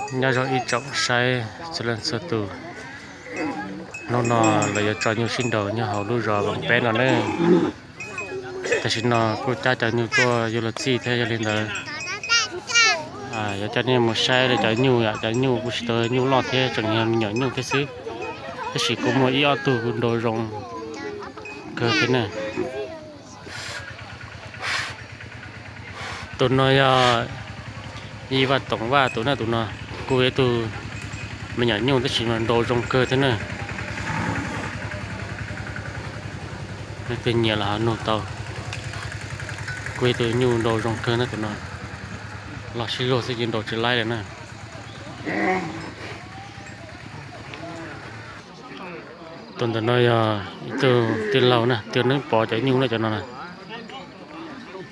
Nyob zoo ib tsoom saib txhua leej txhua tus, hnub no lawv yuav tso nyuj sib nraus nyob hauv lub zos Vaj Peb no na. Tam sim no kuj cab cov nyuj tuaj yuav luag txij thiab, yog li ntawd yuav coj nej mus saib cov nyuj yom. Cov nyuj kuj tsis tau nyuj loj thiab, tseem yog me nyuam nyuj thiab xwb, tab sis kuj muaj ib ob tug kuj nraus zoo kawg thiab na. Tus no yog Yij Vaj Toom Vaj tus na, tus no kuj yog ib tug me nyuam nyuj tab sis mas nraus zoo kawg thiab na. Leej twg nyiam los ho nug tau. Kuj yog tus nyuj nraus zoo kawg na tus no, los sib luag xwb ces nraus tsis laib lawm na. Tus ntawm no yog ib tug tij laug na, tus neeb pov cov nyuj na cov no na.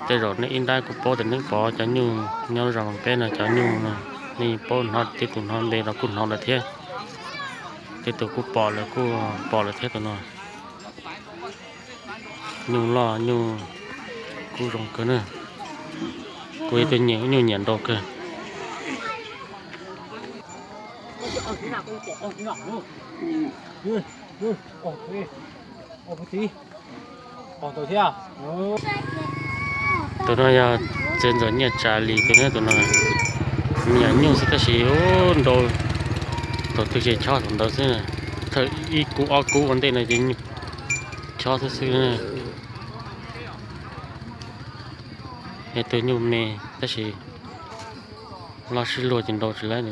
Tej zaum nej ib nrab kuj paub tias neeb pov cov nyuj nyob zos Vaj Peb no, cov nyuj no nej paub hnov, tej tus hnov npe los kuj hnov lawm thiab, tej tus kuj pom lawm kuj pom lawm thiab tus no. Nyuj loj nyuj kuj zoo kawg na, kuj yog tus nyuj nyiam nraus kawg. Tus no yog txiv ntxawm Nyiaj Tsav Lis tus no, tus no me nyuam nyuj xwb tab sis nraus thaum twg ces chob thaum ntawd xwb, thawj ib kub ob kub ua ntej no ces chob xwb xwb. Yog tus nyuj me tab sis los sib luag ces nraus tsis laib.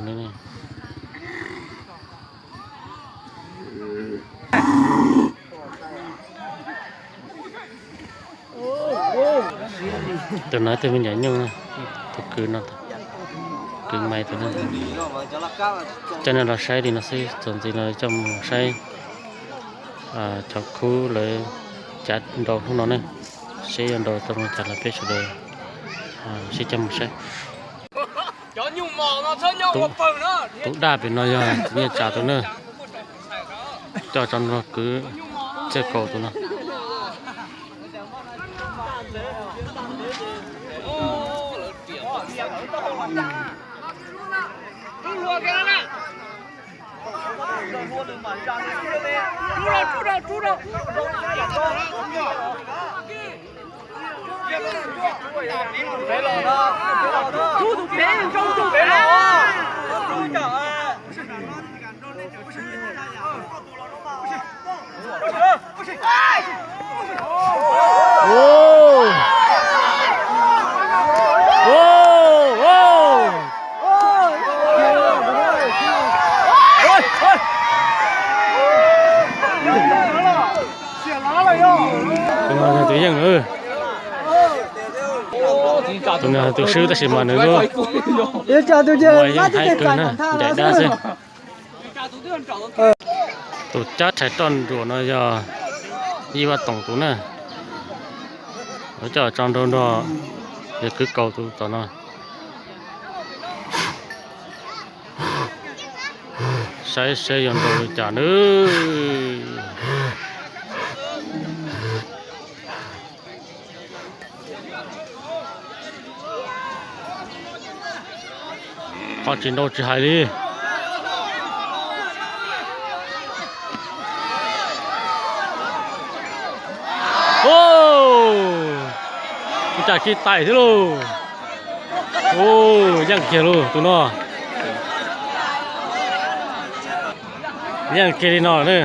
Tus no tus me nyuam nyuj, tus kwv no, kwv Maiv tus no. Coj nej los saib li no xwb, txuas ntxiv no coj mus saib cov khub lawv cav nraus hnub no ne, seb yuav nraus tau zoo cas los peb sawv daws sib coj mus saib. Tus daj pem no yog txiv Nyiaj Tsav tus na, coj tso nrog kwv Txiaj Kaus tus no. Tus no yog tus yeej, tus no tus swb tab sis mas nws lub ua yeej haib kawg na, ncaim dab xwb. Tus cab rhais roj nruam no yog Yij Vaj Toom tus na, coj tso nrog nrog yawg Kwv Kaus tus tom no. Saib seb yuav nraus li cas nawb. Qhov tsis nraus tsis hais li. Ua cas kiag tais thiab lauj. Yeej kiag lauj tus no. Yeej kiag li no na.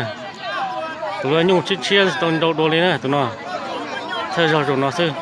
Tus nyuj tshiab tshiab tsis tau nraus dua li na tus no. Thawj zaug zaum no xwb.